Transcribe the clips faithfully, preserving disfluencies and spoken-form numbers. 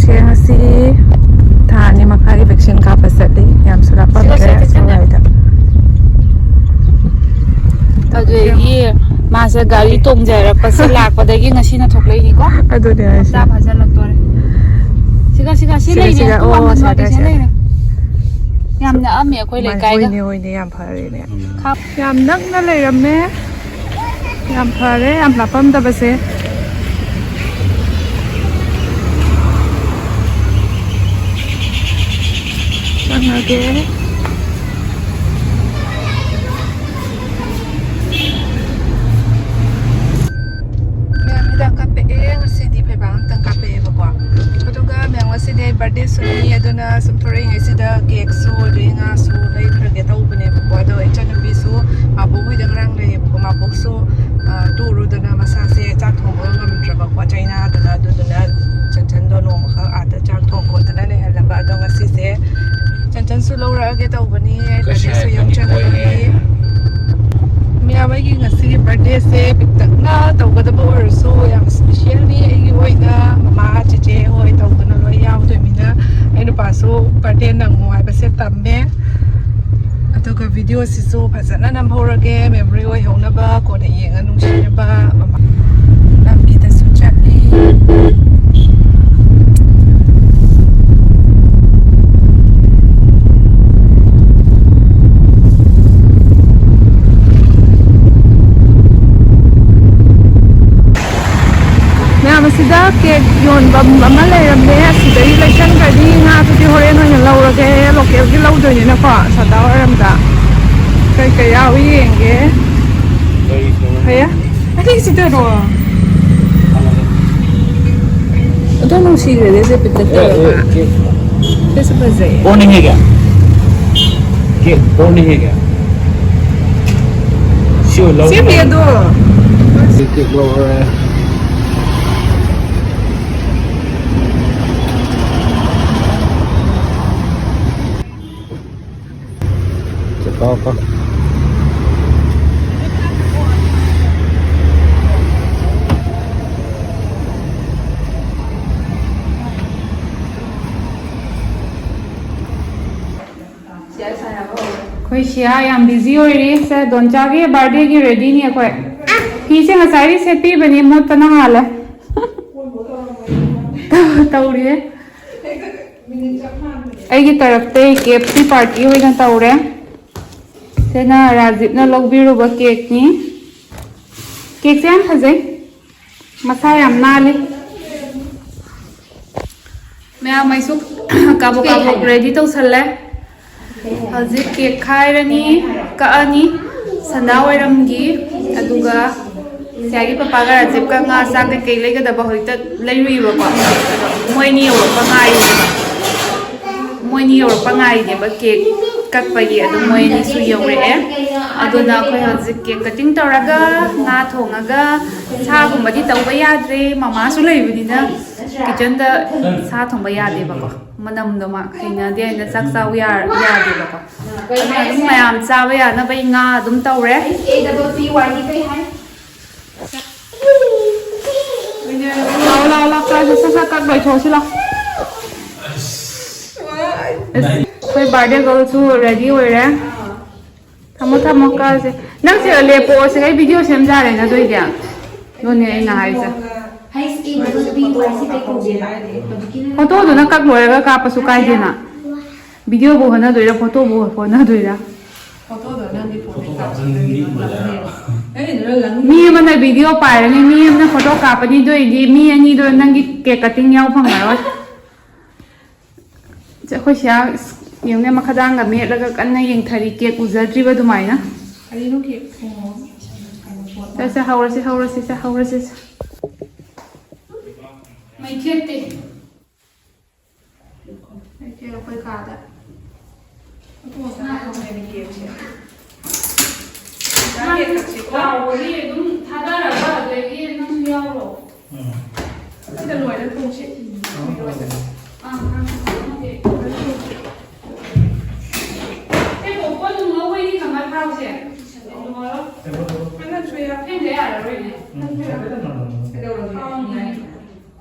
ꯁꯦ ꯉꯁꯤ ꯊꯥ ꯑꯅꯤ ꯃꯈꯥꯏꯒꯤ vaccine ꯀꯥꯞꯄ ꯆꯠꯂꯤ꯫ ꯌꯥꯝꯁꯨ ꯂꯥꯞꯄꯝꯗ꯭ꯔꯦ꯫ ꯁꯤ ꯂꯣꯏꯁꯤꯜꯂꯁꯤ꯫ ꯑꯗꯨꯗꯒꯤ ꯃꯥꯁꯦ ꯒꯥꯔꯤ ꯇꯣꯡꯖꯔꯛꯄꯁꯦ ꯂꯥꯛꯄꯗꯒꯤ ꯉꯁꯤꯅ ꯊꯣꯛꯂꯛꯏꯅꯤꯀꯣ꯫ ꯑꯗꯨꯅꯦ ꯍꯥꯏꯁꯦ꯫ ꯍꯞꯇꯥ ꯐꯥꯖꯤꯜꯂꯛꯇꯣꯔꯦ꯫ ꯁꯤꯒ, ꯁꯤꯒ, ꯁꯤ ꯁꯤꯒ, ꯂꯩꯔꯦ꯫ ꯁꯤꯒ꯫ ꯇꯨ ꯑꯣ, ꯋꯥꯡꯃꯟ ꯁꯤꯒ, ꯋꯥꯗꯤ ꯁꯤ ꯁꯤꯒ꯫ ꯂꯩꯔꯦ꯫ ꯌꯥꯝ ꯅꯛꯑꯝꯃꯦ ꯑꯩꯈꯣꯏ ꯂꯩꯀꯥꯏꯒ꯫ ꯍꯣꯏꯅꯦ, ꯍꯣꯏꯅꯦ, ꯌꯥꯝ ꯐꯔꯦꯅꯦ꯫ ꯈꯥ- ꯌꯥꯝ ꯅꯛꯅ ꯂꯩꯔꯝꯃꯦ꯫ ꯌꯥꯝ ꯐꯔꯦ, ꯌꯥꯝ ꯂꯥꯞꯄꯝꯗꯕꯁꯦ꯫ ꯆꯪꯉꯒꯦ꯫ ꯃꯌꯥꯝ ꯍꯤꯗꯥꯛ ꯀꯥꯞꯄꯛꯑꯦ꯫ ꯉꯁꯤꯗꯤ ꯐꯩꯕꯥꯛ ꯑꯝꯇꯪ ꯀꯥꯞꯄꯛꯑꯦꯕꯀꯣ꯫ ꯑꯗꯨꯒ ꯃꯌꯥꯝ ꯉꯁꯤꯗꯤ ꯑꯩ birthday ꯁꯨꯅꯤ, ꯑꯗꯨꯅ ꯁꯨꯝ ꯊꯣꯔꯛꯏꯉꯩꯁꯤꯗ cakeꯁꯨ ꯑꯗꯩ ꯉꯥꯁꯨ ꯂꯩꯈ꯭ꯔꯒꯦ ꯇꯧꯕꯅꯦꯕꯀꯣ꯫ ꯑꯗꯣ ꯏꯆꯟꯅꯨꯄꯤꯁꯨ ꯃꯥꯕꯣꯛ ꯍꯣꯏꯗ ꯉꯔꯥꯡ ꯂꯩꯌꯦꯕꯀꯣ꯫ ꯃꯥꯕꯣꯛꯁꯨ, ꯑ, ꯇꯨꯔꯨꯗꯅ ꯃꯁꯥꯁꯦ ꯆꯥꯛ ꯊꯣꯡꯕ ꯉꯝꯗ꯭ꯔꯕꯀꯣ ꯆꯩꯅꯥꯗꯨꯅ꯫ ꯑꯗꯨꯗꯨꯅ ꯆꯟꯆꯟꯗꯣ ꯅꯣꯡꯃꯈꯛ ꯑꯥꯗ ꯆꯥꯛ ꯊꯣꯡ ꯈꯣꯠꯇꯅ ꯂꯩꯍꯜꯂꯕ꯫ ꯑꯗꯣ ꯉꯁꯤꯁꯦ ꯆꯟꯆꯟꯁꯨ ꯂꯧꯔꯛꯑꯒꯦ ꯇꯧꯕꯅꯤ꯫ ꯑꯩ birthdayꯁꯨ ꯌꯨꯝ ꯆꯠꯂꯔꯣꯏ꯫ ꯃꯌꯥꯝ ꯑꯩꯒꯤ ꯉꯁꯤꯒꯤ birthdayꯁꯦ ꯄꯤꯛꯇꯛꯅ ꯇꯧꯒꯗꯕ ꯑꯣꯏꯔꯁꯨ ꯌꯥꯝ specialꯅꯤ ꯑꯩꯒꯤ ꯑꯣꯏꯅ꯫ ꯃꯃꯥ, ꯆꯦꯆꯦ ꯍꯣꯏ ꯇꯧꯗꯅ ꯂꯣꯏ ꯌꯥꯎꯗꯣꯏꯅꯤꯅ ꯑꯩ ꯅꯨꯄꯥꯁꯨ birthday ꯅꯪꯉꯨ ꯍꯥꯏꯕꯁꯦ ꯇꯝꯃꯦ꯫ ꯑꯗꯨꯒ videoꯁꯤꯁꯨ ꯐꯖꯅ ꯅꯝꯍꯧꯔꯒꯦ, memory ꯑꯣꯏꯍꯧꯅꯕ, ꯀꯣꯟꯅ ꯌꯦꯡꯉ ꯅꯨꯡꯁꯤꯅꯕ꯫ ꯃꯃꯥ ꯂꯝꯕꯤꯗꯁꯨ ꯆꯠꯂꯤ꯫ ꯃꯌꯥꯝ, ꯑꯁꯤꯗ cake ꯌꯣꯟꯐꯝ ꯑꯃ ꯂꯩꯔꯝꯃꯦ꯫ ꯑꯁꯤꯗꯒꯤ ꯂꯩꯁꯟꯈ꯭ꯔꯅꯤ꯫ ꯉꯥꯗꯨꯗꯤ ꯍꯣꯔꯦꯟ ꯑꯣꯏꯅ ꯂꯧꯔꯒꯦ꯫ Localꯒꯤ ꯂꯧꯗꯣꯏꯅꯤꯅꯀꯣ, ꯁꯟꯗꯥ ꯋꯥꯏꯔꯝꯗ꯫ ꯀꯩ ꯀꯩ ꯌꯥꯎꯏ ꯌꯦꯡꯒꯦ꯫ ꯀꯔꯤ ꯀꯩꯅꯣ? ꯍꯌꯦ? ꯑꯩ ꯁꯤꯗꯔꯣ? ꯑꯗꯣ ꯅꯨꯡꯁꯤꯈ꯭ꯔꯦꯗ ꯁꯦ, ꯄꯤꯛꯇꯛ ꯑꯦ, ꯑꯦ, ꯇꯧꯔꯒ꯫ ꯀꯦꯛ꯫ ꯁꯤꯁꯨ ꯐꯖꯩ꯫ ꯀꯣꯟ ꯅꯍꯤ ꯀꯌꯥ? ꯀꯦꯛ ꯀꯣꯟ ꯅꯍꯤ ꯀꯌꯥ? ꯁꯤ ꯑꯣꯏ ꯂꯧ꯫ ꯁꯤ ꯐꯤ ꯑꯗꯣ꯫ ꯁꯤ ꯀꯦꯛ ꯂꯧꯔꯦ꯫ ꯆꯠꯂꯣ, ꯀꯣ꯫ ꯁꯤꯌꯥ ꯌꯥꯝ ꯕꯤꯖꯤ ꯑꯣꯏꯔꯤ꯫ ꯁꯦ, ꯗꯣꯟꯆꯥꯒꯤ ꯕꯥꯔꯗꯦꯒꯤ ꯔꯦꯗꯤꯅꯤ ꯑꯩꯈꯣꯏ꯫ ꯐꯤꯁꯦ ꯉꯁꯥꯏꯗꯤ ꯁꯦꯠꯄꯤꯕꯅꯤ, ꯃꯣꯠꯄꯅ ꯍꯥꯜꯂꯦ꯫ ꯇꯧꯔꯤꯌꯦ꯫ ꯑꯩꯒꯤ ꯇꯔꯞꯇꯩ ꯀꯦ ꯑꯦꯐ ꯁꯤ ꯄꯥꯔꯇꯤ ꯑꯣꯏꯅ ꯇꯧꯔꯦ꯫ ꯁꯤꯅ ꯔꯥꯖꯤꯞꯅ ꯂꯧꯕꯤꯔꯨꯕ ꯀꯦꯛꯅꯤ꯫ ꯀꯦꯛꯁꯦ ꯌꯥꯝ ꯐꯖꯩ, ꯃꯁꯥ ꯌꯥꯝ ꯅꯥꯜꯂꯤ꯫ ꯃꯌꯥꯝ ꯑꯩꯁꯨ ꯀꯥꯕꯣꯛ ꯀꯥꯕꯣꯛ ꯔꯦꯗꯤ ꯇꯧꯁꯜꯂꯦ꯫ ꯍꯧꯖꯤꯛ ꯀꯦꯛ ꯈꯥꯏꯔꯅꯤ, ꯀꯛꯑꯅꯤ꯫ ꯁꯟꯗꯥ ꯋꯥꯏꯔꯝꯒꯤ, ꯑꯗꯨꯒ ꯁꯤꯌꯥꯒꯤ ꯄꯄꯥꯒ ꯔꯥꯖꯤꯞꯀ ꯉꯥ ꯆꯥꯛ ꯀꯩꯀꯩ ꯂꯩꯒꯗꯕ ꯍꯧꯖꯤꯛꯇ ꯂꯩꯔꯨꯏꯕꯀꯣ꯫ ꯑꯗꯣ ꯃꯣꯏꯅꯤ ꯌꯧꯔꯛꯄ ꯉꯥꯏꯔꯤꯕ꯫ ꯃꯣꯏꯅꯤ ꯌꯧꯔꯛꯄ ꯉꯥꯏꯔꯤꯅꯦꯕ ꯀꯦꯛ ꯀꯛꯄꯒꯤ꯫ ꯑꯗꯨꯝ ꯃꯣꯏꯅꯤꯁꯨ ꯌꯧꯔꯛꯑꯦ꯫ ꯑꯗꯨꯅ ꯑꯩꯈꯣꯏ ꯍꯧꯖꯤꯛ ꯀꯦꯛ ꯀꯠꯇꯤꯡ ꯇꯧꯔꯒ, ꯉꯥ ꯊꯣꯡꯉꯒ, ꯁꯥꯒꯨꯝꯕꯗꯤ ꯇꯧꯕ ꯌꯥꯗ꯭ꯔꯦ, ꯃꯃꯥꯁꯨ ꯂꯩꯕꯅꯤꯅ꯫ ꯀꯤꯠꯆꯟꯗ ꯁꯥ ꯊꯣꯡꯕ ꯌꯥꯗꯦꯕꯀꯣ, ꯃꯅꯝꯗꯣ ꯃꯥ ꯍꯩꯅꯗꯦ ꯍꯥꯏꯅ ꯆꯥꯛ ꯆꯥꯕ ꯌꯥ-, ꯌꯥꯗꯦꯕꯀꯣ꯫ ꯑꯗꯨꯅ ꯑꯗꯨꯝ ꯃꯌꯥꯝ ꯆꯥꯕ ꯌꯥꯅꯕ ꯉꯥ ꯑꯗꯨꯝ ꯇꯧꯔꯦ꯫ ꯂꯥꯛꯑꯣ, ꯂꯥꯛꯑꯣ, ꯂꯥꯛꯑꯣ, ꯆꯥꯁꯤ, ꯁꯠ ꯁꯠ ꯀꯛ ꯂꯣꯏꯊꯣꯛꯑꯁꯤ ꯂꯥꯛꯑꯣ꯫ ꯑꯁ, ꯑꯩꯈꯣꯏ ꯕꯥꯔꯗꯦ ꯒꯔꯜꯁꯨ ꯔꯦꯗꯤ ꯑꯣꯏꯔꯦ꯫ ꯊꯝꯃꯣ, ꯊꯝꯃꯣ, ꯀꯛꯑꯁꯦ꯫ ꯅꯪ ꯁꯤꯗ ꯂꯦꯞꯄꯛꯑꯣ, ꯁꯤꯗ ꯑꯩ ꯚꯤꯗꯤꯑꯣ ꯁꯦꯝꯖꯔꯦ ꯅꯗꯣꯏꯗꯤ꯫ ꯑꯗꯨꯅꯦ ꯑꯩꯅ ꯍꯥꯏꯁꯦ꯫ ꯐꯣꯇꯣꯗꯨꯅ ꯀꯛ ꯂꯣꯏꯔꯒ ꯀꯥꯞꯄꯁꯨ ꯀꯥꯏꯗꯦꯅ꯫ ꯚꯤꯗꯤꯑꯣꯕꯨ ꯍꯣꯠꯅꯗꯣꯏꯔꯥ, ꯐꯣꯇꯣꯕꯨ ꯍꯣꯠꯅꯗꯣꯏꯔꯥ? ꯐꯣꯇꯣꯗꯣ ꯅꯪꯒꯤ ꯐꯣꯟꯗꯩ ꯀꯥꯞꯁꯤ, ꯅꯪꯒꯤ ꯂꯪ ꯂꯩꯔꯣ꯫ ꯅꯪꯒꯤꯗꯨꯅ ꯂꯪ ꯃꯤ ꯑꯃꯅ ꯚꯤꯗꯤꯑꯣ ꯄꯥꯏꯔꯅꯤ, ꯃꯤ ꯑꯃꯅ ꯐꯣꯇꯣ ꯀꯥꯞꯄꯅꯤ, ꯑꯗꯨ ꯑꯣꯏꯗꯤ ꯃꯤ ꯑꯅꯤꯗꯣ ꯅꯪꯒꯤ ꯀꯦꯛ ꯀꯠꯇꯤꯡ ꯌꯥꯎ ꯐꯪꯉꯔꯣꯏ꯫ ꯁꯦ, ꯑꯩꯈꯣꯏ ꯁꯤꯌꯥ ꯌꯦꯡꯉꯨꯅꯦ, ꯃꯈꯗꯥꯡꯒ ꯃꯦꯠꯂꯒ ꯀꯟꯅ ꯌꯦꯡꯊꯔꯤ, ꯀꯦꯛ ꯎꯖꯗ꯭ꯔꯤꯕ ꯑꯗꯨꯃꯥꯏꯅ꯫ ꯀꯔꯤꯅꯣ ꯀꯦꯛ? ꯑꯣ, ꯀꯩꯅꯣ ꯄꯣꯠ ꯁꯦ, ꯁꯦ, ꯍꯧꯔꯁꯤ, ꯍꯧꯔꯁꯤ, ꯁꯦ, ꯍꯧꯔꯁꯤ, ꯁꯦ꯫ ꯃꯩꯈꯦꯠꯇꯤ? ꯃꯩꯈꯦꯠ ꯑꯩꯈꯣꯏ ꯀꯥꯗ꯫ ꯀꯥꯎꯕꯒꯤ ꯑꯗꯨꯝ ꯊꯥꯗꯔꯒ ꯑꯗꯒꯤ ꯅꯪꯁꯨ ꯌꯥꯎꯔꯣ꯫ ꯎꯝ꯫ ꯁꯤꯗ ꯂꯣꯏꯔ ꯊꯣꯡꯁꯤ꯫ ꯑꯥ, ꯑꯥ, ꯑꯥ, ꯑꯣꯀꯦ꯫ ꯁꯦ, ꯄꯣꯞꯀꯣꯔꯟ ꯅꯨꯡ ꯂꯧꯕꯩꯗꯤ ꯀꯃꯥꯏ ꯐꯥꯎꯁꯦ? ꯐꯦꯡꯗ ꯌꯥꯔꯔꯣꯏꯅꯦ꯫ ꯀꯩꯗꯧꯔꯒꯦ?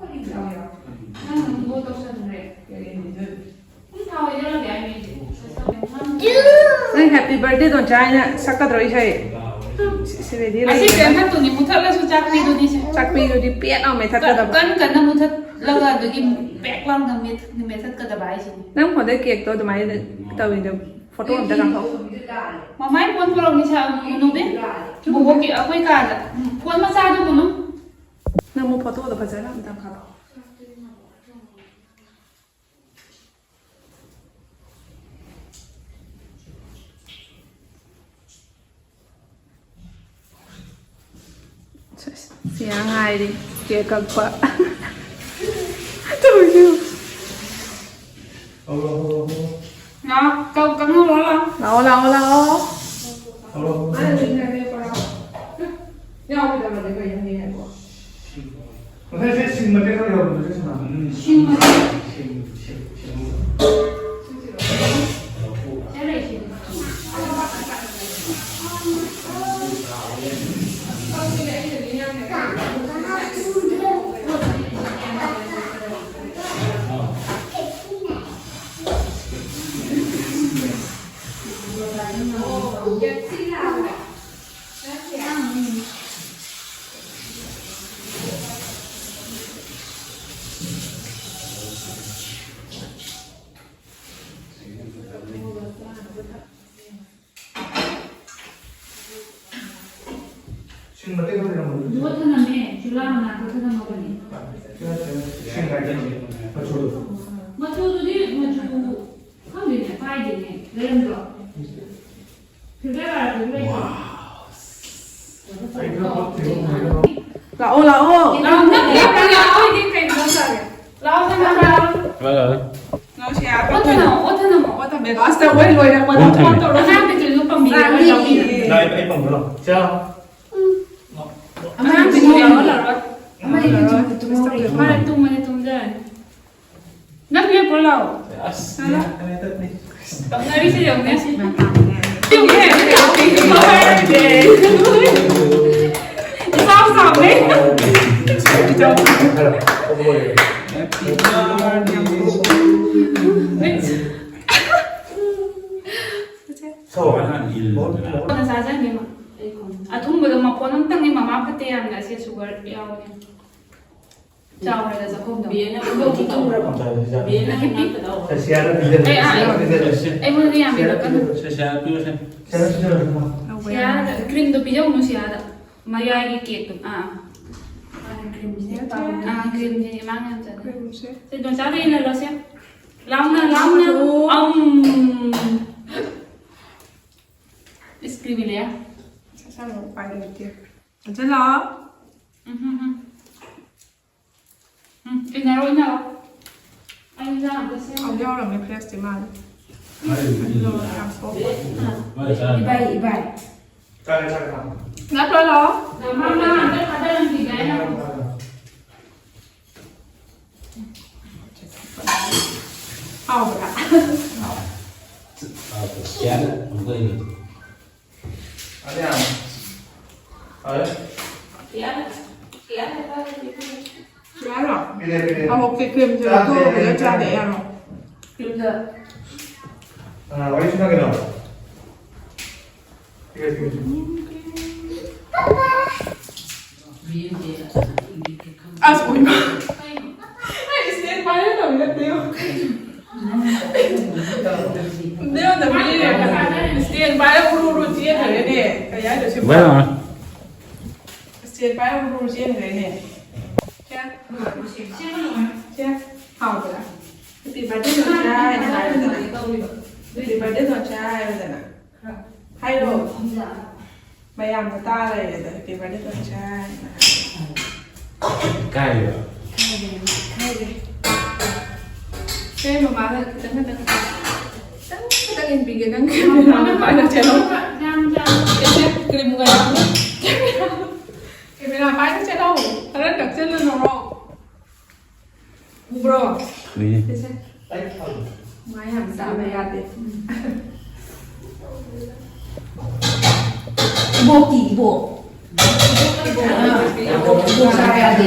ꯅꯪ ꯑꯗꯨꯝ ꯒꯣꯜ ꯇꯧꯁꯟꯈ꯭ꯔꯦ꯫ ꯀꯔꯤ ꯍꯥꯏꯗꯣꯏꯅꯣ? ꯅꯪ Happy birthday ꯗꯣꯟꯆꯥ ꯍꯥꯏꯅ ꯁꯛꯀꯗ꯭ꯔꯣ ꯏꯁꯩ? ꯁꯤ- ꯁꯤ ready ꯑꯁꯤ ꯂꯩꯔꯦ꯫ ꯀꯩꯝ ꯈꯠꯇꯨꯅꯤ, ꯃꯨꯊꯠꯂꯁꯨ ꯆꯥꯛꯄꯤꯗꯨꯅꯤ ꯁꯦ꯫ ꯆꯥꯛꯄꯤꯗꯨꯗꯤ ꯄꯦꯠ ꯂꯥꯎ ꯃꯦꯠꯊꯠꯀꯗꯕ꯫ ꯀꯟ ꯀꯟꯅ ꯃꯨꯊꯠꯂꯒ ꯑꯗꯨꯒꯤ ꯄꯦꯛ ꯂꯥꯎꯅ ꯃꯦꯠ- ꯃꯦꯠꯊꯠꯀꯗꯕ ꯍꯥꯏꯁꯤꯅꯤ꯫ ꯅꯪ ꯐꯣꯟꯗ cake ꯇꯣ ꯑꯗꯨꯃꯥꯏꯅ ꯇꯧꯋꯤꯗꯣ, photo ꯑꯝꯇ ꯀꯥꯞꯊꯣꯛꯑꯣ꯫ ꯃꯃꯥꯏ ꯐꯣꯟ ꯄꯨꯔꯛꯅꯤ ꯁꯥ ꯎꯅꯨꯕꯤ꯫ ꯕꯣꯕꯣꯛꯀꯤ ꯑꯩꯈꯣꯏ ꯀꯥꯗ꯫ ꯎꯝ, ꯐꯣꯟ ꯃꯆꯥꯗꯨ ꯄꯨꯅꯨ꯫ ꯅꯪ ꯑꯃꯨꯛ photo ꯗꯣ ꯐꯖꯅ ꯑꯝꯇ ꯀꯥꯞꯄꯣ꯫ ꯁꯤ ꯑꯉꯥꯡ ꯉꯥꯏꯔꯤ꯫ Cake ꯀꯛꯄ꯫ ꯇꯧꯔꯤꯁꯤꯕꯨ꯫ ꯂꯥꯛꯑꯣ, ꯀꯛ- ꯀꯛꯍꯧꯔꯣ, ꯂꯥꯛꯑꯣ꯫ ꯂꯥꯛꯑꯣ, ꯂꯥꯛꯑꯣ, ꯂꯥꯛꯑꯣ꯫ ꯌꯥꯎꯒꯗꯕꯅꯦ ꯀꯩꯅꯣ ꯍꯌꯦꯡ ꯍꯥꯏꯕꯣ꯫ ꯉꯁꯥꯏꯁꯦ ꯁꯤꯡ ꯃꯇꯦꯛ ꯈꯔ ꯌꯥꯎꯕꯗꯨꯁꯨ ꯁꯅꯥ꯫ ꯁꯤꯡ ꯃꯇꯦꯛ꯫ ꯁꯤꯡ, ꯁꯤꯡ, ꯁꯤꯡ꯫ ꯁꯤꯡ ꯃꯇꯦꯛ ꯑꯃ ꯂꯩꯔꯝꯕꯗꯨ꯫ ꯌꯣꯠ ꯊꯅꯝꯃꯦ, ꯆꯨꯂꯥ ꯃꯅꯥꯛꯇ ꯊꯅꯝꯃꯕꯅꯦ꯫ ꯁꯤꯡ ꯀꯥꯏꯗ ꯊꯝꯃꯤ? ꯃꯆꯨꯗꯣ꯫ ꯃꯆꯨꯗꯨꯗꯤ ꯃꯆꯨ ꯈꯪꯗꯦꯅꯦ, ꯄꯥꯏꯗꯦꯅꯦ, ꯂꯩꯔꯝꯗ꯭ꯔꯣ? ꯐꯤꯜꯇꯔ ꯀꯥꯔꯛꯇꯁꯨ ꯂꯩꯇ꯭ꯔꯣ? ꯂꯥꯛꯑꯣ, ꯂꯥꯛꯑꯣ꯫ ꯂꯥꯛꯑꯣ, ꯅꯪ ꯂꯦꯞꯄꯣ, ꯂꯥꯛꯑꯣ, ꯏꯕꯦꯝ, ꯀꯩꯅꯣ ꯇꯧꯔꯦ꯫ ꯂꯥꯛꯑꯣ, ꯅꯪ ꯂꯥꯛꯑꯣ꯫ ꯂꯥꯛꯑꯣ, ꯁꯤ ꯑꯥ ꯑꯣꯠꯊꯅꯧ, ꯑꯣꯠꯊꯅꯧ꯫ ꯑꯣꯠꯊꯅꯧ, ꯕꯦꯕꯥꯁꯇ ꯑꯣꯏ ꯂꯣꯏꯔꯛꯄꯗ ꯑꯣꯠꯊꯅꯧ꯫ ꯐꯣꯟ ꯇꯧꯔꯣ꯫ ꯑꯉꯥꯡꯗꯨꯁꯨ ꯄꯝꯕꯤꯔꯣ, ꯆꯥꯅꯤ꯫ ꯂꯧꯕꯤꯔꯣ꯫ ꯂꯥꯛꯑꯦ, ꯑꯩ ꯄꯝꯕ꯭ꯔꯣ? ꯆꯥ꯫ ꯑꯉꯥꯡꯗꯨꯁꯨ ꯌꯥꯎꯍꯜꯂꯔꯣꯏ꯫ ꯑꯃꯗꯤ ꯇꯨꯝꯃꯗꯤ ꯇꯨꯝꯖꯔꯅꯤ꯫ ꯃꯥꯅ ꯇꯨꯝꯃꯗꯤ ꯇꯨꯝꯖꯔꯅꯤ꯫ ꯅꯪ ꯂꯦꯞꯄꯣ ꯂꯥꯎ꯫ ꯑꯁ, ꯍꯥꯟꯅ꯫ ꯌꯥꯗ꯭ꯔꯦ, ꯇꯠꯂꯦ꯫ ꯇꯧꯅꯔꯤꯁꯦ ꯌꯦꯡꯉꯨꯅꯦ꯫ ꯇꯨꯝꯃꯦ꯫ ꯏꯆꯥꯎ ꯆꯥꯎꯅꯦ꯫ Happy birthday. ꯁꯣ꯫ ꯀꯣꯟꯅ ꯆꯥꯖꯅꯤ ꯃꯥ꯫ ꯑꯊꯨꯝꯕꯗꯣ ꯃꯐꯣꯟ ꯑꯝꯇꯪꯅꯤ ꯃꯃꯥ ꯐꯠꯇꯦ ꯌꯥꯝꯅ, ꯑꯁꯤ ꯁꯨꯒꯔ ꯌꯥꯎꯕꯅꯦ꯫ ꯆꯥꯎ ꯍꯥꯏꯔꯒ ꯆꯥꯛꯈꯨꯝꯗꯣ꯫ ꯕꯦꯅ ꯈꯨꯗꯣꯞꯇꯤ ꯇꯧꯔꯕꯣ? ꯕꯦꯅ ꯍꯤꯞꯄꯤ꯫ ꯁꯤꯌꯥꯗ ꯄꯤꯖꯔꯦ꯫ ꯑꯩ, ꯑꯥ, ꯁꯤꯌꯥꯗ ꯄꯤꯖꯔꯦ꯫ ꯑꯩꯉꯣꯟꯗꯗꯤ ꯌꯥꯝ ꯁꯤꯌꯥꯗ ꯄꯤꯔꯛꯀꯅꯨ꯫ ꯄꯤꯖꯔꯦ꯫ ꯁꯤꯌꯥꯗ ꯄꯤꯔꯁꯦ꯫ ꯁꯤꯌꯥꯗ ꯄꯤꯖꯔꯦ꯫ ꯁꯤꯌꯥꯗ, ꯀ꯭ꯔꯤꯝꯗꯣ ꯄꯤꯖꯧꯅꯨ ꯁꯤꯌꯥꯗ꯫ ꯃꯌꯥꯏꯒꯤ ꯀꯦꯛꯇꯣ꯫ ꯑꯥ, ꯑꯥ꯫ ꯑꯥ, ꯀ꯭ꯔꯤꯝꯁꯤꯅ ꯄꯥꯝꯃꯦ꯫ ꯑꯥ, ꯀ꯭ꯔꯤꯝꯁꯤꯅꯦ ꯃꯥꯅ ꯌꯥꯝ ꯆꯥꯅꯤꯡꯉꯤ꯫ ꯀ꯭ꯔꯤꯝꯁꯦ꯫ ꯁꯤ ꯗꯣꯟꯆꯥꯗ ꯏꯜꯍꯜꯂꯣꯁꯦ꯫ ꯂꯥꯎꯅ, ꯂꯥꯎꯅ꯫ ꯑꯗꯣ꯫ ꯑꯝ꯫ ꯏꯁ, ꯀ꯭ꯔꯤꯝꯃꯤ ꯂꯩꯌꯥ꯫ ꯁꯥꯁꯥꯅꯣ ꯎꯄꯥꯏ ꯂꯩꯇꯦ꯫ ꯆꯠꯂꯣ꯫ ꯎꯝ, ꯎꯝ, ꯎꯝ꯫ ꯎꯝ, ꯏꯟꯅꯔꯣ, ꯏꯟꯅꯔꯣ꯫ ꯑꯩ ꯏꯟꯖꯥꯡ ꯑꯝꯇ ꯁꯦꯝꯒꯦ꯫ ꯍꯥꯎꯗꯤ ꯍꯥꯎꯔꯝꯅꯤ, ꯐ꯭ꯔꯦꯁꯇꯤ ꯃꯥꯜꯂꯦ꯫ ꯑꯗꯣ ꯌꯥꯝ ꯁꯣꯐ ꯑꯣꯏ꯫ ꯏꯕꯥꯏ, ꯏꯕꯥꯏ꯫ ꯆꯥꯔꯦ, ꯆꯥꯔꯦ, ꯆꯥꯔꯦ꯫ ꯅꯠꯇ꯭ꯔꯣ, ꯂꯥꯛꯑꯣ? ꯃꯥ, ꯃꯥ ꯑꯝꯇ ꯊꯥꯗꯔꯝꯈꯤꯒꯦ ꯍꯥꯏꯅ꯫ ꯍꯥꯎꯕ꯭ꯔꯥ? ꯍꯥꯎꯋꯦ꯫ ꯍꯥꯎꯋꯦ꯫ ꯀꯌꯥꯗ ꯑꯃꯨꯛ ꯂꯩꯔꯤ? ꯑꯗ ꯌꯥꯝ ꯐꯔꯦ꯫ ꯌꯥꯔꯣ? ꯄꯤꯔꯦ, ꯄꯤꯔꯦ꯫ ꯑꯃꯨꯛꯀꯤ ꯀ꯭ꯔꯤꯝꯁꯦ ꯆꯥꯗꯦ, ꯂꯧꯊꯣꯛꯑꯒ ꯐꯖꯅ ꯆꯥꯗꯦ, ꯌꯥꯔꯣ? ꯀ꯭ꯔꯤꯝꯗ꯫ ꯑ, ꯋꯥꯔꯤ ꯁꯥꯟꯅꯒꯦꯔꯣ? ꯄꯤꯔꯦ, ꯄꯤꯔꯦ꯫ ꯑꯁ, ꯎꯏꯃꯥ꯫ ꯑꯩ stand by ꯇꯧꯔꯤ ꯅꯠꯇꯦ꯫ ꯅꯦ, ꯅ ꯄꯤꯔꯦ꯫ Stand by ꯎꯔꯨ ꯎꯔꯨ ꯆꯦꯟꯈ꯭ꯔꯦꯅꯦ꯫ ꯀꯩ ꯍꯥꯏꯅꯣ ꯁꯤꯕꯣ? ꯏꯕꯥꯏ ꯂꯥꯛꯑꯣ꯫ Stand by ꯎꯔꯨ ꯎꯔꯨ ꯆꯦꯟꯈ꯭ꯔꯦꯅꯦ꯫ ꯁꯦ꯫ ꯁꯦ꯫ ꯍꯥꯎꯕ꯭ꯔꯥ? Happy birthday ꯅꯣꯆꯥꯏꯅ ꯍꯥꯏꯔꯣꯗꯅ꯫ Happy birthday ꯅꯣꯆꯥꯏ ꯍꯥꯏꯔꯣꯗꯅ꯫ ꯍꯥꯏꯔꯣ꯫ ꯃꯌꯥꯝꯅ ꯇꯥ ꯂꯩꯔꯦ ꯑꯗꯣ, happy birthday ꯇꯧꯁꯦ ꯍꯥꯏꯅ꯫ ꯏꯀꯥꯏꯔꯤꯔꯣ? ꯏꯀꯥꯏꯔꯦ꯫ ꯁꯦ, ꯃꯃꯥꯗ ꯈꯤꯇꯪ ꯈꯤꯇꯪ, ꯈꯤꯇꯪ ꯈꯤꯇꯪ ꯏꯟꯕꯤꯒꯦ, ꯅꯪ camera ꯄꯥꯏꯔ ꯆꯦꯜꯂꯣ꯫ ꯌꯥꯝ, ꯌꯥꯝ꯫ ꯑꯦ, ꯁꯦ, cream ꯒ ꯌꯥꯎꯕ꯭ꯔꯥ? Camera, camera ꯄꯥꯏꯔ ꯆꯦꯜꯂꯣ꯫ ꯈꯔ ꯅꯛꯁꯤꯜꯂ ꯅꯣꯔꯣ꯫ ꯎꯕ꯭ꯔꯣ? ꯎꯏꯌꯦ꯫ ꯁꯦ, ꯁꯦ꯫ ꯃꯥ ꯌꯥꯝ ꯆꯥꯕ ꯌꯥꯗꯦ꯫ ꯏꯕꯣꯛꯇꯤ, ꯏꯕꯣꯛ꯫ ꯏꯕꯣꯛ, ꯏꯕꯣꯛ ꯆꯥꯕ ꯌꯥꯗꯦ꯫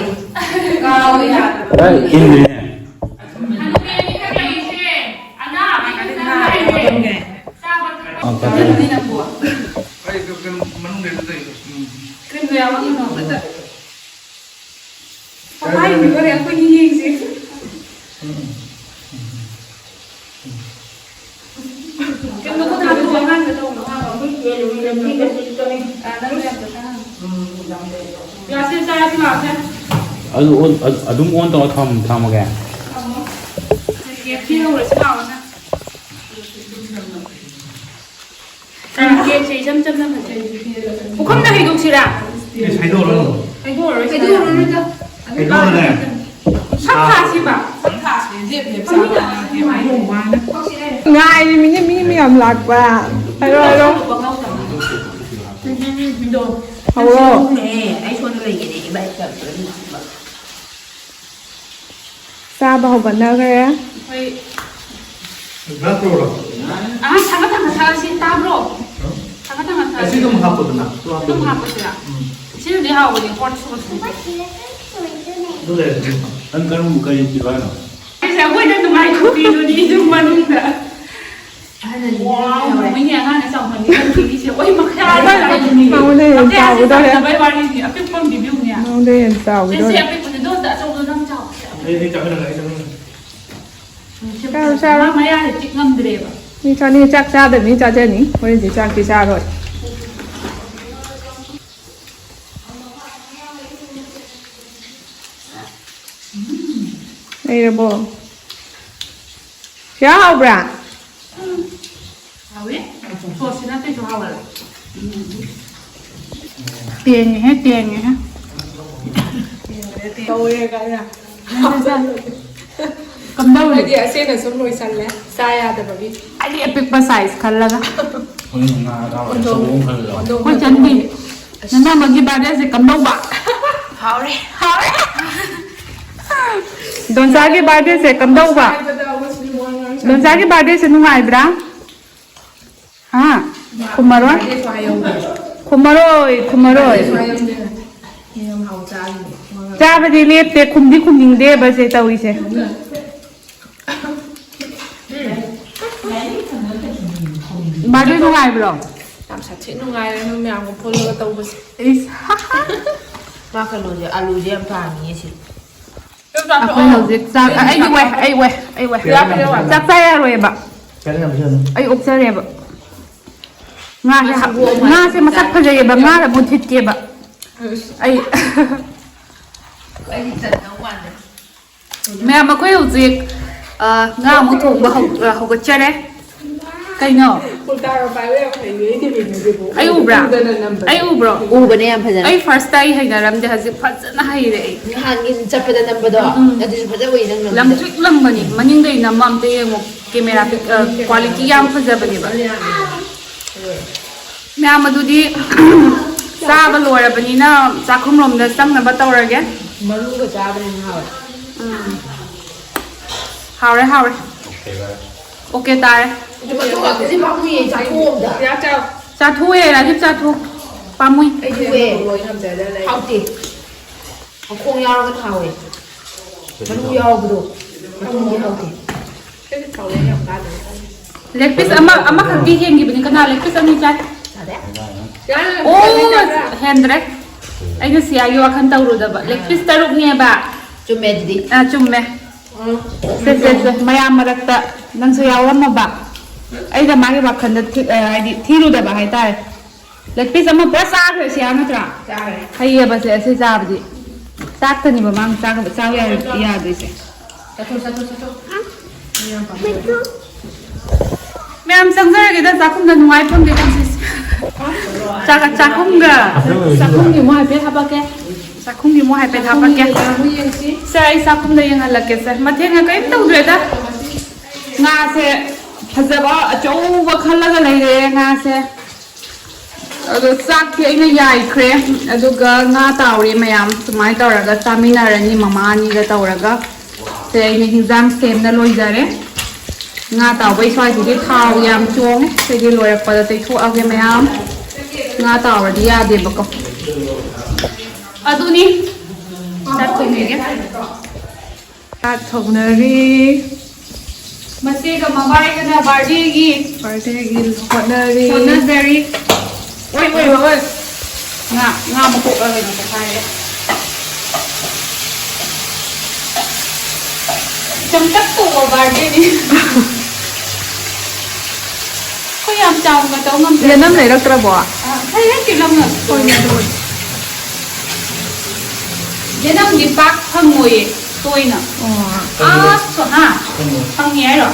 ꯀꯥꯎꯋꯦ ꯌꯥꯗꯕ꯫ ꯚꯥꯏ, ꯏꯟꯗ꯭ꯔꯤꯅꯦ꯫ ꯍꯅꯨꯕꯤ ꯑꯅꯤꯈꯛ ꯂꯩꯔꯤꯁꯦ, ꯑꯅꯥꯕ ꯈꯛꯇ ꯉꯥꯏꯔꯦ꯫ ꯆꯥꯕ ꯊꯛꯄ ꯑ, ꯐꯔꯦ꯫ ꯅꯪꯕꯨ ꯑꯩ ꯀꯩꯅꯣ ꯃꯅꯨꯡꯗꯩꯗ ꯇꯧꯔꯤꯗꯣ꯫ ꯎꯝ꯫ ꯀ꯭ꯔꯤꯝꯗꯣ ꯌꯥꯎꯔꯝꯒꯅꯣ꯫ ꯄꯄꯥ ꯌꯦꯡꯕꯤꯈꯣꯔꯦ, ꯑꯩꯈꯣꯏꯅꯤ ꯌꯦꯡꯁꯦ꯫ ꯀ꯭ꯔꯤꯝꯗꯣ ꯈꯨꯠ ꯍꯥꯝꯗꯣꯛꯑꯣ, ꯑꯍꯥꯟꯕ ꯇꯧꯅꯣ꯫ ꯑꯥ, ꯅꯪ ꯃꯌꯥꯝꯗꯣ ꯈꯔ ꯍꯥꯝꯃꯣ꯫ ꯒ꯭ꯂꯥꯁꯁꯦ ꯆꯥꯔꯁꯤ ꯂꯥꯛꯑꯣꯁꯦ꯫ ꯑꯗꯨ ꯑꯣꯟ-, ꯑꯗꯨ-, ꯑꯗꯨꯝ ꯑꯣꯟ ꯇꯧꯔ ꯊꯝ-, ꯊꯝꯃꯒꯦ꯫ ꯊꯝꯃꯣ꯫ ꯀꯦ ꯑꯦꯐ ꯁꯤ ꯍꯧꯔꯁꯤ ꯂꯥꯛꯑꯣꯁꯦ꯫ ꯀꯦꯛꯁꯦ ꯏꯆꯝ ꯆꯝꯅ ꯐꯖꯩ꯫ ꯄꯨꯈꯝꯗ ꯍꯩꯗꯣꯛꯁꯤꯔꯥ? ꯑꯦ, ꯍꯩꯗꯣꯛꯑꯔꯣꯏ꯫ ꯍꯩꯗꯣꯛꯑꯔꯣꯏ, ꯍꯩꯗꯣꯛꯑꯔꯣꯏꯗ꯫ ꯍꯩꯗꯣꯛꯑꯔꯣꯏ꯫ ꯁꯛ ꯊꯥꯁꯤꯕ? ꯁꯛ ꯊꯥꯁꯤ꯫ ꯂꯦꯞ, ꯂꯦꯞ ꯆꯥꯕ꯫ ꯉꯥꯏꯔꯤꯃꯤꯅꯦ, ꯃꯤ ꯃꯌꯥꯝ ꯂꯥꯛꯄ꯫ ꯍꯥꯏꯔꯣ, ꯍꯥꯏꯔꯣ꯫ ꯎꯝ, ꯎꯝ, ꯎꯝ, ꯎꯝ, ꯍꯧꯔꯣ꯫ ꯑꯩ ꯁꯣꯝꯗ ꯂꯩꯒꯦꯅꯦ, ꯏꯕꯥꯏ ꯆꯠꯈ꯭ꯔꯅꯤ꯫ ꯆꯥꯕ ꯍꯧꯒꯠꯅꯈ꯭ꯔꯦ꯫ ꯑꯩꯈꯣꯏ ꯅꯠꯇ꯭ꯔꯣ? ꯑꯥ, ꯊꯥꯡꯒꯠ ꯊꯥꯡꯒꯠ ꯊꯥꯒꯠꯁꯤ, ꯇꯥꯕ꯭ꯔꯣ? ꯊꯥꯡꯒꯠ ꯊꯥꯡꯒꯠ ꯊꯥꯒꯠꯁꯤ꯫ ꯑꯁꯤ ꯑꯗꯨꯝ ꯍꯥꯞꯄꯣꯗꯅ, ꯑꯗꯨ ꯑꯗꯨꯝ ꯍꯥꯞꯄꯣꯗꯅ꯫ ꯍꯥꯞꯄꯁꯤꯔꯥ? ꯎꯝ꯫ ꯁꯤꯅꯗꯤ ꯍꯥꯎꯕꯅꯦ, ꯍꯣꯠ ꯁꯣꯁ꯫ ꯑꯗꯨ ꯂꯩꯔꯗꯤ ꯑꯗꯨꯝ ꯍꯥꯞꯄꯣ꯫ ꯅꯪ ꯀꯔꯝꯕ, ꯀꯔꯤ ꯄꯤꯔꯣ ꯍꯥꯏꯅꯣ? ꯑꯩꯁꯦ ꯑꯩꯈꯣꯏꯅ ꯅꯨꯡꯉꯥꯏꯊꯣꯛꯄꯤꯗꯨꯅꯤ ꯌꯨꯝ ꯃꯅꯨꯡꯗ꯫ ꯋꯥꯎ, ꯃꯣꯏꯅꯦ ꯑꯉꯥꯡꯅ ꯆꯥꯎꯍꯟꯒꯦ ꯇꯧꯕꯤꯔꯤꯁꯦ꯫ ꯑꯣꯏ, ꯃꯈꯥ ꯃꯉꯣꯟꯗ ꯍꯦꯟꯅ ꯃꯈꯥꯁꯦ ꯆꯥꯎꯒꯗꯧꯔꯦ꯫ ꯆꯥꯎꯅꯕꯩ ꯋꯥꯔꯤꯅꯤ꯫ ꯑꯄꯤꯛꯄ ꯑꯃꯗꯤ ꯄꯤꯌꯨꯅꯦ꯫ ꯃꯉꯣꯟꯗ ꯍꯦꯟꯅ ꯁꯦ, ꯁꯦ, ꯆꯥꯎꯒꯗꯧꯔꯦ꯫ ꯑꯄꯤꯛꯄꯗꯨꯗ ꯑꯝꯇ ꯑꯆꯧꯕꯗꯣ ꯅꯪ ꯆꯥꯎ꯫ ꯑꯩ, ꯑꯩ ꯆꯥꯃꯤꯟꯅꯔꯦ, ꯑꯩ ꯆꯥꯃꯤꯟꯅꯔꯦ꯫ ꯆꯥꯔꯣ, ꯆꯥꯔꯣ꯫ ꯃꯥ ꯃꯌꯥꯁꯦ ꯆꯤꯛ ꯉꯝꯗ꯭ꯔꯦꯕ꯫ ꯃꯤ ꯆꯥꯅꯤꯡ-, ꯆꯥꯛ ꯆꯥꯗꯕ ꯃꯤ ꯆꯥꯖꯅꯤ꯫ ꯍꯣꯔꯦꯟꯗꯤ ꯆꯥꯛꯇꯤ ꯆꯥꯔꯣꯏ꯫ ꯂꯩꯔꯕꯣ? ꯁꯤꯌꯥ ꯍꯥꯎꯕ꯭ꯔꯥ? ꯍꯥꯎꯋꯦ꯫ ꯁꯣꯁꯁꯤꯅ ꯑꯇꯩꯁꯨ ꯍꯥꯎꯋꯦ꯫ ꯇꯦꯡꯉꯦꯍꯦ, ꯇꯦꯡꯉꯦꯍꯦ꯫ ꯇꯧꯔꯦ ꯀꯥꯏꯅ꯫ ꯀꯝꯗꯧꯔꯤ? ꯑꯩꯗꯤ ꯑꯁꯤꯅ ꯁꯨꯝ ꯂꯣꯏꯁꯜꯂꯦ, ꯆꯥ ꯌꯥꯗꯕꯒꯤ꯫ ꯑꯩꯗꯤ ꯑꯄꯤꯛꯄ ꯁꯥꯏꯖ ꯈꯜꯂꯒ꯫ ꯍꯣꯔꯦꯟ ꯉꯥ ꯑꯇꯥꯎꯕ ꯑꯆꯧꯕ ꯑꯃ ꯈꯜꯂꯣ꯫ ꯑꯩꯈꯣꯏ ꯆꯟꯗꯤ ꯅꯅꯝꯃꯒꯤ ꯕꯥꯔꯗꯦꯁꯦ ꯀꯝꯗꯧꯕ? ꯍꯥꯎꯔꯦ꯫ ꯍꯥꯎꯔꯦ꯫ ꯗꯣꯟꯆꯥꯒꯤ ꯕꯥꯔꯗꯦꯁꯦ ꯀꯝꯗꯧꯕ? ꯗꯣꯟꯆꯥꯒꯤ ꯕꯥꯔꯗꯦꯁꯦ ꯅꯨꯡꯉꯥꯏꯕ꯭ꯔꯥ? ꯍꯥ? ꯈꯨꯝꯃꯔꯣꯏ? ꯈꯨꯝꯃꯔꯣꯏ, ꯈꯨꯝꯃꯔꯣꯏ꯫ ꯆꯥꯕꯗꯤ ꯂꯦꯞꯇꯦ, ꯈꯨꯝꯗꯤ ꯈꯨꯝꯅꯤꯡꯗꯦꯕ ꯁꯦ ꯇꯧꯔꯤꯁꯦ꯫ ꯃꯥꯗꯤ ꯅꯨꯡꯉꯥꯏꯕ꯭ꯔꯣ? ꯌꯥꯝ ꯁꯥꯊꯤ ꯅꯨꯡꯉꯥꯏꯔꯦ ꯅꯣꯏ ꯃꯌꯥꯝꯒ ꯄꯨꯜꯂꯒ ꯇꯧꯕꯁꯦ꯫ ꯏꯁ꯫ ꯃꯥ ꯀꯩꯅꯣꯁꯦ ꯑꯂꯨꯁꯦ ꯌꯥꯝ ꯄꯥꯝꯃꯤꯌꯦ ꯁꯤ꯫ ꯑꯩꯈꯣꯏ ꯍꯧꯖꯤꯛ ꯆꯥꯛ ꯑꯩꯗꯤ ꯋꯥꯏ ꯑꯩ ꯋꯥꯏ ꯑꯩ ꯋꯥꯏ꯫ ꯆꯥꯛ ꯆꯥ ꯌꯥꯔꯣꯏꯕ꯫ ꯑꯩ ꯑꯣꯛꯆꯔꯦꯕ꯫ ꯉꯥꯁꯦ ꯉꯥꯁꯦ ꯃꯁꯛ ꯐꯖꯩꯌꯦꯕ ꯉꯥꯗ ꯃꯨꯊꯤꯠꯀꯦꯕ꯫ ꯑꯩ꯫ ꯃꯌꯥꯝ ꯑꯩꯈꯣꯏ ꯍꯧꯖꯤꯛ ꯑ, ꯉꯥ ꯑꯃꯨꯛ ꯊꯣꯡꯕ ꯍꯧ- ꯑ, ꯍꯧꯒꯠꯆꯔꯦ꯫ ꯀꯩꯅꯣ? ꯑꯩ ꯎꯕ꯭ꯔꯥ? ꯑꯩ ꯎꯕ꯭ꯔꯣ? ꯎꯕꯅꯦ ꯌꯥꯝ ꯐꯖꯅ꯫ ꯑꯩ ꯐꯥꯔꯁꯇ ꯑꯩ ꯍꯩꯅꯔꯝꯗꯦ ꯍꯧꯖꯤꯛ ꯐꯖꯅ ꯍꯩꯔꯦ ꯑꯩ꯫ ꯅꯍꯥꯟꯒꯤ ꯆꯠꯄꯗ ꯅꯝꯕꯗꯣ ꯑꯗꯨꯁꯨ ꯐꯖꯅ ꯎꯏ ꯅꯪ ꯅꯝꯕꯗꯣ꯫ ꯂꯪꯇ꯭ꯔꯤꯛ ꯂꯪꯕꯅꯤ ꯃꯅꯤꯡꯗꯩ ꯅꯝꯃ ꯑꯝꯇ ꯌꯦꯡꯉꯣ꯫ ꯀꯦꯃꯦꯔꯥ ꯄꯤꯛ- ꯑ, ꯀ꯭ꯋꯥꯂꯤꯇꯤ ꯌꯥꯝ ꯐꯖꯕꯅꯦꯕ꯫ ꯃꯌꯥꯝ ꯑꯗꯨꯗꯤ ꯆꯥꯕ ꯂꯣꯏꯔꯕꯅꯤꯅ ꯆꯥꯛꯈꯨꯝꯔꯣꯝꯗ ꯆꯪꯅꯕ ꯇꯧꯔꯒꯦ꯫ ꯃꯔꯨꯒ ꯆꯥꯕꯅ ꯍꯥꯎꯋꯦ꯫ ꯍꯥꯎꯔꯦ ꯍꯥꯎꯔꯦ꯫ ꯑꯣꯀꯦ ꯇꯥꯔꯦ꯫ ꯑꯗꯨ ꯃꯇꯨꯡ ꯉꯥꯛꯇꯁꯦ ꯄꯥꯝꯃꯨꯏꯌꯦ ꯆꯥꯛꯈꯣꯝꯗ꯫ ꯆꯥꯊꯣꯛꯑꯦ ꯔꯥꯖꯤꯞ ꯆꯥꯊꯣꯛ꯫ ꯄꯥꯝꯃꯨꯏ꯫ ꯑꯩꯗꯤ ꯍꯥꯎꯇꯦ꯫ ꯃꯈꯣꯡ ꯌꯥꯎꯔꯒꯅ ꯍꯥꯎꯋꯦ꯫ ꯃꯔꯨ ꯌꯥꯎꯕꯗꯣ꯫ ꯃꯔꯨꯗꯤ ꯍꯥꯎꯇꯦ꯫ ꯂꯦꯒ ꯄꯤꯁ ꯑꯃ ꯑꯃꯈꯛꯇꯤ ꯍꯦꯟꯈꯤꯕꯅꯤ ꯀꯅꯥ ꯂꯦꯒ ꯄꯤꯁ ꯑꯅꯤ ꯆꯥꯏ? ꯆꯥꯗꯦ꯫ ꯑꯣ ꯍꯦꯟꯗ꯭ꯔꯦ꯫ ꯑꯩꯅ ꯁꯤꯌꯥꯒꯤ ꯋꯥꯈꯜ ꯇꯧꯔꯨꯗꯕ ꯂꯦꯒ ꯄꯤꯁ ꯇꯔꯨꯛꯅꯦꯕ꯫ ꯆꯨꯝꯃꯦ ꯑꯗꯨꯗꯤ꯫ ꯑꯥ ꯆꯨꯝꯃꯦ꯫ ꯁꯦ ꯁꯦ ꯁꯦ ꯃꯌꯥꯝ ꯃꯔꯛꯇ ꯅꯪꯁꯨ ꯌꯥꯎꯔꯝꯃꯕ꯫ ꯑꯩꯅ ꯃꯥꯒꯤ ꯋꯥꯈꯜꯗ ꯊꯤ- ꯑ, ꯍꯥꯏꯗꯤ ꯊꯤꯔꯨꯗꯕ ꯍꯥꯏꯇꯥꯔꯦ꯫ ꯂꯦꯒ ꯄꯤꯁ ꯑꯃ ꯄꯨꯔꯥ ꯆꯥꯈ꯭ꯔꯦ ꯁꯤꯌꯥ ꯅꯠꯇ꯭ꯔꯥ? ꯆꯥꯔꯦ꯫ ꯍꯩꯌꯦꯕꯁꯦ ꯑꯁꯤ ꯆꯥꯕꯗꯤ꯫ ꯆꯥꯛꯇꯅꯦꯕ ꯃꯥꯅ ꯆꯥꯒ- ꯆꯥꯕ ꯌꯥꯔ- ꯌꯥꯗꯣꯏꯁꯦ꯫ ꯆꯠꯊꯣꯛ ꯆꯠꯊꯣꯛ ꯆꯠꯊꯣꯛ꯫ ꯃꯌꯥꯝ ꯆꯪꯖꯔꯒꯦꯗ ꯆꯥꯛꯈꯨꯝꯗ ꯅꯨꯡꯉꯥꯏ ꯐꯝꯗꯦ ꯄꯨꯟꯁꯤꯁꯦ꯫ ꯆꯥꯛ- ꯆꯥꯛꯈꯨꯝꯒ ꯆꯥꯛꯈꯨꯝꯒꯤ ꯑꯃꯨꯛ ꯍꯥꯏꯐꯦꯠ ꯍꯥꯞꯄꯛꯀꯦ꯫ ꯆꯥꯛꯈꯨꯝꯒꯤ ꯑꯃꯨꯛ ꯍꯥꯏꯐꯦꯠ ꯍꯥꯞꯄꯛꯀꯦ꯫ ꯁꯦ ꯑꯩ ꯆꯥꯛꯈꯨꯝꯗ ꯌꯦꯡꯍꯜꯂꯛꯀꯦ ꯁꯦ꯫ ꯃꯊꯦꯜꯒ ꯀꯔꯤꯝ ꯇꯧꯗ꯭ꯔꯦꯗ꯫ ꯉꯥꯁꯦ ꯐꯖꯕ ꯑꯆꯧꯕ ꯈꯜꯂꯒ ꯂꯩꯔꯦ ꯉꯥꯁꯦ꯫ ꯑꯗꯣ ꯆꯥꯛꯇꯤ ꯑꯩꯅ ꯌꯥꯏꯈ꯭ꯔꯦ꯫ ꯑꯗꯨꯒ ꯉꯥ ꯇꯥꯎꯔꯤ ꯃꯌꯥꯝ ꯁꯨꯃꯥꯏꯅ ꯇꯧꯔꯒ ꯆꯥꯃꯤꯟꯅꯔꯅꯤ ꯃꯃꯥ ꯑꯅꯤꯒ ꯇꯧꯔꯒ꯫ ꯁꯦ ꯑꯩꯅ ꯍꯤꯟꯖꯥꯡ ꯁꯦꯝꯅ ꯂꯣꯏꯖꯔꯦ꯫ ꯉꯥ ꯇꯥꯎꯕꯩ ꯁ꯭ꯋꯥꯏꯁꯤꯗꯤ ꯊꯥꯎ ꯌꯥꯝ ꯆꯣꯡꯉꯦ꯫ ꯁꯤꯗꯤ ꯂꯣꯏꯔꯛꯄꯗ ꯇꯩꯊꯣꯛꯑꯒꯦ ꯃꯌꯥꯝ꯫ ꯉꯥ ꯇꯥꯎꯔꯗꯤ ꯌꯥꯗꯦꯕꯀꯣ꯫ ꯑꯗꯨꯅꯤ ꯆꯥꯛ ꯊꯣꯡꯉꯤꯒꯦ꯫ ꯆꯥꯛ ꯊꯣꯡꯅꯔꯤ꯫ ꯃꯆꯦꯒ ꯃꯕꯥꯏꯒꯅ ꯕꯥꯔꯗꯦꯒꯤ ꯕꯥꯔꯗꯦꯒꯤ ꯍꯣꯠꯅꯔꯤ꯫ ꯍꯣꯠꯅꯖꯔꯤ꯫ ꯑꯣꯏ, ꯑꯣꯏ, ꯑꯣꯏ꯫ ꯉꯥ, ꯉꯥ ꯃꯀꯣꯛꯂ ꯀꯩꯅꯣ ꯇꯧꯈꯥꯏꯔꯦ꯫ ꯆꯝꯇꯛ ꯇꯧꯕ ꯕꯥꯔꯗꯦꯅꯤ꯫ ꯑꯩꯈꯣꯏ ꯌꯥꯝ ꯆꯥꯎꯅ ꯇꯧ ꯉꯝꯗ꯭ꯔꯦ꯫ ꯌꯦꯅꯝ ꯂꯩꯔꯛꯇ꯭ꯔꯕꯣ? ꯑ, ꯈꯔ ꯍꯦꯛ ꯆꯤꯛꯂꯝꯃꯣ꯫ ꯍꯣꯏꯅꯦ, ꯑꯗꯨꯕꯨꯗꯤ꯫ ꯌꯦꯅꯝꯗꯤ ꯄꯥꯛ ꯐꯪꯉꯣꯏꯌꯦ, ꯇꯣꯏꯅ꯫ ꯑꯣ꯫ ꯑꯥ, ꯍꯥ? ꯐꯪꯉꯦ ꯍꯥꯏꯔꯣ?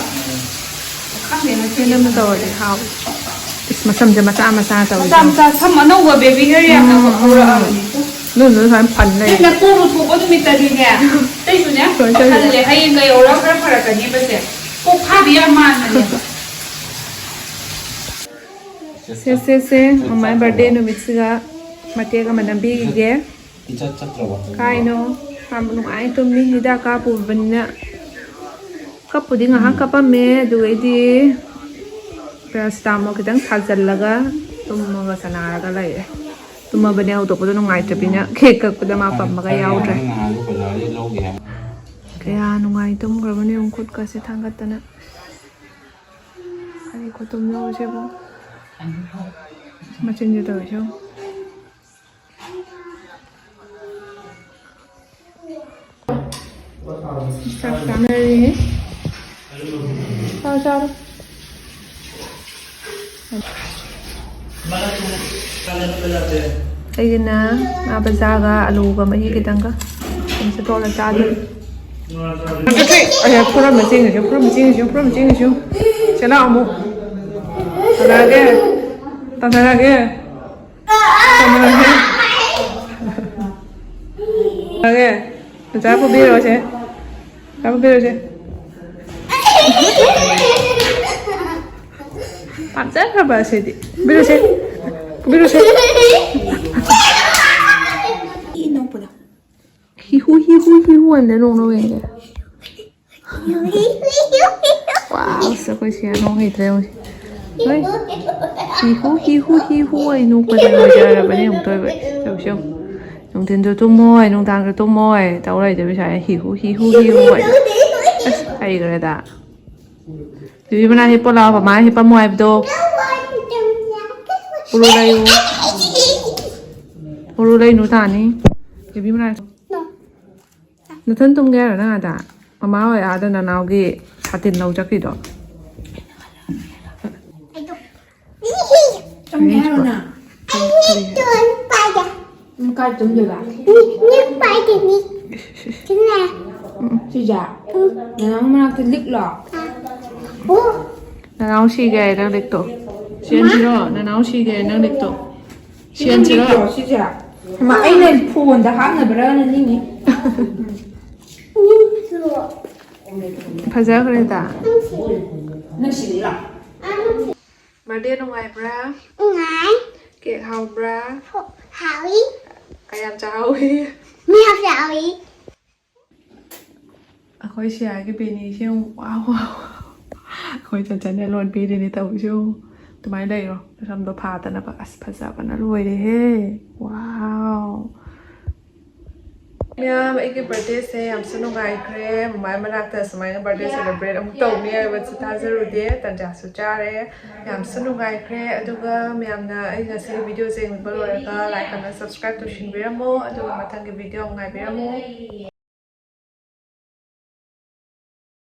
ꯈꯪꯗꯦ, ꯉꯁꯤ ꯌꯦꯅꯝ ꯇꯧꯔꯗꯤ ꯍꯥꯎꯋꯤ꯫ ꯏꯁ, ꯃꯁꯝꯁꯦ ꯃꯆꯥ ꯃꯆꯥ ꯇꯧꯋꯤ꯫ ꯃꯆꯥ ꯃꯆꯥ, ꯁꯝ ꯑꯅꯧꯕ baby hair ꯌꯥꯝꯅ ꯎꯝ, ꯎꯝ꯫ ꯍꯧꯔꯛꯑꯕꯅꯤ꯫ ꯑꯗꯨꯗꯨꯅ ꯁꯨꯃꯥꯏꯅ ꯐꯟ ꯂꯩ꯫ ꯅꯪ ꯅꯀꯣꯛ ꯂꯨꯊꯣꯛꯄ ꯅꯨꯃꯤꯠꯇꯗꯤꯅꯦ, ꯑꯇꯩꯁꯨꯅꯦ, ꯁꯣꯏ, ꯁꯣꯏ꯫ ꯈꯜꯂꯦ, ꯍꯌꯦꯡ ꯀꯩꯗꯧꯔ ꯈꯔ ꯐꯔꯛꯀꯅꯦꯕꯁꯦ꯫ ꯀꯣꯛ ꯐꯥꯕꯤ ꯌꯥꯝ ꯃꯥꯟꯕꯅꯦꯕ꯫ ꯁꯦ, ꯁꯦ, ꯁꯦ, ꯃꯃꯥꯏ birthday ꯅꯨꯃꯤꯠꯁꯤꯒ ꯃꯇꯦꯛ ꯑꯃ ꯅꯝꯕꯤꯈꯤꯒꯦ꯫ ꯏꯆꯠ ꯆꯠꯇ꯭ꯔꯕꯣ? ꯀꯥꯏꯅꯣ? ꯃꯥ ꯅꯨꯡꯉꯥꯏ ꯇꯨꯝꯃꯤ, ꯍꯤꯗꯥꯛ ꯀꯥꯞꯄꯨꯕꯅꯤꯅ꯫ ꯀꯞꯄꯨꯗꯤ ꯉꯥꯏꯍꯥꯛ ꯀꯞꯄꯝꯃꯦ, ꯑꯗꯨꯒꯩꯗꯤ paracetamol ꯈꯤꯇꯪ ꯊꯥꯖꯤꯜꯂꯒ ꯇꯨꯝꯃꯒ ꯁꯥꯟꯅꯔꯒ ꯂꯩꯔꯦ꯫ ꯇꯨꯝꯃꯕꯅꯦ, ꯍꯧꯗꯣꯛꯄꯗꯣ ꯅꯨꯡꯉꯥꯏꯇ꯭ꯔꯕꯅꯤꯅ cake ꯀꯛꯄꯗ ꯃꯥ ꯄꯝꯃꯒ ꯌꯥꯎꯗ꯭ꯔꯦ꯫ ꯀꯌꯥ ꯅꯨꯡꯉꯥꯏ ꯇꯨꯝꯈ꯭ꯔꯕꯅꯣ ꯌꯦꯡꯉꯨ, ꯈꯨꯠꯀꯁꯦ ꯊꯥꯡꯒꯠꯇꯅ꯫ ꯀꯔꯤ ꯈꯨꯇꯨꯝꯅꯣ ꯁꯤꯕꯨ? ꯃꯆꯤꯟꯁꯦ ꯇꯧꯔꯤꯁꯦ ꯌꯦꯡꯉꯨ꯫ ꯆꯥꯛ ꯆꯥꯅꯔꯤ꯫ ꯆꯥꯔꯣ, ꯆꯥꯔꯣ꯫ ꯑꯩꯒꯤꯅ ꯉꯥ ꯕꯖꯥꯒ ꯑꯂꯨꯒ ꯃꯍꯤ ꯈꯤꯇꯪꯒ ꯁꯨꯝ ꯇꯣꯠꯂ ꯆꯥꯗꯣꯏꯅꯤ꯫ ꯑꯦ, ꯐꯨꯔꯝꯃ ꯆꯦꯟꯒꯤꯁꯤ, ꯐꯨꯔꯝꯃ ꯆꯦꯟꯒꯤꯁꯤ, ꯐꯨꯔꯝꯃ ꯆꯦꯟꯒꯤꯁꯤ꯫ ꯁꯦ, ꯂꯥꯛꯑꯣ ꯑꯃꯨꯛ꯫ ꯇꯥꯟꯅꯔꯒꯦ꯫ ꯇꯥꯟꯅꯔꯒꯦ꯫ ꯇꯥꯟꯅꯔꯒꯦ꯫ ꯇꯥꯟꯅꯔꯒꯦ꯫ ꯆꯥ ꯐꯨꯕꯤꯔꯣꯁꯦ꯫ ꯆꯥ ꯐꯨꯕꯤꯔꯣꯁꯦ꯫ ꯄꯥꯝꯖꯈ꯭ꯔꯕ ꯑꯁꯤꯗꯤ꯫ ꯐꯨꯕꯤꯔꯣꯁꯦ꯫ ꯐꯨꯕꯤꯔꯣꯁꯦ꯫ ꯏ ꯅꯣꯛꯄꯗꯣ꯫ ꯍꯤꯍꯨ, ꯍꯤꯍꯨ, ꯍꯤꯍꯨ ꯍꯥꯏꯅ ꯅꯣꯡ ꯅꯣꯡ ꯌꯦꯡꯒꯦ꯫ ꯋꯥꯎ, ꯑꯁ, ꯑꯩꯈꯣꯏ ꯁꯤ ꯅꯣꯡ ꯍꯩꯇ꯭ꯔꯦ ꯌꯦꯡꯉꯨ꯫ ꯍꯣꯏ꯫ ꯍꯤꯍꯨ, ꯍꯤꯍꯨ, ꯍꯤꯍꯨ ꯍꯥꯏ ꯅꯣꯛꯄꯁꯦ ꯂꯣꯏꯖꯔꯕꯅꯦ ꯑꯃꯨꯛꯇꯣꯏꯕ꯫ ꯇꯧꯁꯦ ꯌꯦꯡꯉꯨ꯫ ꯅꯨꯡꯊꯤꯟꯁꯨ ꯇꯨꯝꯃꯣꯏ, ꯅꯨꯡꯗꯥꯡꯁꯨ ꯇꯨꯝꯃꯣꯏ, ꯇꯧ ꯂꯩꯗꯣꯏ ꯁꯥꯏ꯫ ꯍꯤꯍꯨ, ꯍꯤꯍꯨ, ꯍꯤꯍꯨ ꯍꯥꯏ꯫ ꯑꯁ, ꯍꯩꯈ꯭ꯔꯦꯗ꯫ ꯕꯦꯕꯤ ꯃꯅꯥꯛ ꯍꯤꯞꯄꯣ ꯂꯥꯛꯑꯣ, ꯃꯃꯥ ꯍꯤꯞꯄꯝꯃꯣ ꯍꯥꯏꯕꯗꯣ꯫ ꯎꯔꯨ ꯂꯩꯌꯨ꯫ ꯎꯔꯨ ꯂꯩꯅꯨ ꯇꯥꯅꯤ꯫ ꯕꯦꯕꯤ ꯃꯅꯥꯛ꯫ ꯅꯊꯟ ꯇꯨꯝꯒꯦ ꯍꯥꯏꯔꯣ ꯅꯪ ꯑꯥꯗ? ꯃꯃꯥ ꯍꯣꯏ ꯑꯥꯗ ꯅꯅꯥꯎꯒꯤ ꯁꯥꯇꯤꯟ ꯂꯧ ꯆꯠꯈ꯭ꯔꯤꯗꯣ꯫ ꯆꯪꯒꯦ ꯍꯥꯏꯔꯣ ꯅꯪ? ꯎꯝ, ꯀꯥꯏ ꯇꯨꯝꯗꯣꯏꯕ? ꯁꯤꯁꯦ? ꯅꯅꯥꯎ ꯃꯅꯥꯛꯇ ꯂꯤꯛꯂꯣ? ꯅꯅꯥꯎ ꯁꯤꯒꯦ ꯍꯥꯏ ꯅꯪ ꯂꯤꯛꯇꯣ꯫ ꯆꯦꯟꯁꯤꯔꯣ? ꯅꯅꯥꯎ ꯁꯤꯒꯦ ꯍꯥꯏ ꯅꯪ ꯂꯤꯛꯇꯣ꯫ ꯆꯦꯟꯁꯤꯔꯣ? ꯂꯤꯛꯂꯣ ꯁꯤꯁꯦ? ꯍꯩꯃꯥ, ꯑꯩꯅ ꯐꯣꯟꯗ ꯍꯥꯞꯅꯕ꯭ꯔꯥꯅ ꯅꯤꯡꯉꯤ꯫ ꯐꯖꯈ꯭ꯔꯦꯗ꯫ ꯅꯪ ꯁꯤꯗ ꯂꯥꯛ꯫ ꯕꯥꯔꯗꯦ ꯅꯨꯡꯉꯥꯏꯕ꯭ꯔꯥ? ꯅꯨꯡꯉꯥꯏ꯫ ꯀꯦꯛ ꯍꯥꯎꯕ꯭ꯔꯥ? ꯍꯥꯎꯏ꯫ ꯑꯩ ꯌꯥꯝ ꯆꯥꯍꯧꯋꯤ꯫ ꯃꯤ ꯌꯥꯝ ꯆꯥꯍꯧꯋꯤ꯫ ꯑꯩꯈꯣꯏ ꯁꯤꯌꯥꯒꯤ ꯕꯦꯅꯤꯁꯦ ꯌꯦꯡꯉꯨ꯫ ꯋꯥꯎ, ꯋꯥꯎ, ꯋꯥꯎ꯫ ꯑꯩꯈꯣꯏ ꯆꯟꯆꯟꯅ ꯂꯣꯟ ꯄꯤꯔꯤꯅꯦ ꯇꯧꯔꯤꯁꯦ ꯌꯦꯡꯉꯨ꯫ ꯑꯗꯨꯃꯥꯏꯅ ꯂꯩꯔꯣ, ꯅꯁꯝꯗꯣ ꯐꯥꯗꯅꯕ꯫ ꯑꯁ, ꯐꯖꯕꯅ ꯂꯣꯏꯔꯦꯍꯦ꯫ ꯋꯥꯎ꯫ ꯃꯌꯥꯝ, ꯑꯩꯒꯤ ꯕꯥꯔꯗꯦꯁꯦ ꯌꯥꯝꯁꯨ ꯅꯨꯡꯉꯥꯏꯈ꯭ꯔꯦ꯫ ꯃꯃꯥꯏ ꯃꯅꯥꯛꯇ ꯁꯨꯃꯥꯏꯅ ꯕꯥꯔꯗꯦ ꯁꯦꯂꯦꯕ꯭ꯔꯦꯠ ꯑꯃꯨꯛ ꯇꯧꯅꯤ ꯍꯥꯏꯕꯁꯨ ꯊꯥꯖꯔꯨꯗꯦ꯫ ꯇꯟꯖꯥꯁꯨ ꯆꯥꯔꯦ꯫ ꯌꯥꯝꯁꯨ ꯅꯨꯡꯉꯥꯏꯈ꯭ꯔꯦ꯫ ꯑꯗꯨꯒ ꯃꯌꯥꯝꯅ ꯑꯩ ꯉꯁꯤ ꯚꯤꯗꯤꯑꯣꯁꯦ ꯌꯦꯡꯕ ꯂꯣꯏꯔꯒ ꯂꯥꯏꯛ ꯑꯃ ꯁꯕꯁꯀ꯭ꯔꯥꯏꯕ ꯇꯧꯁꯤꯟꯕꯤꯔꯝꯃꯣ꯫ ꯑꯗꯨꯒ ꯃꯊꯪꯒꯤ ꯚꯤꯗꯤꯑꯣ ꯑꯃꯨꯛ ꯉꯥꯏꯕꯤꯔꯝꯃꯣ꯫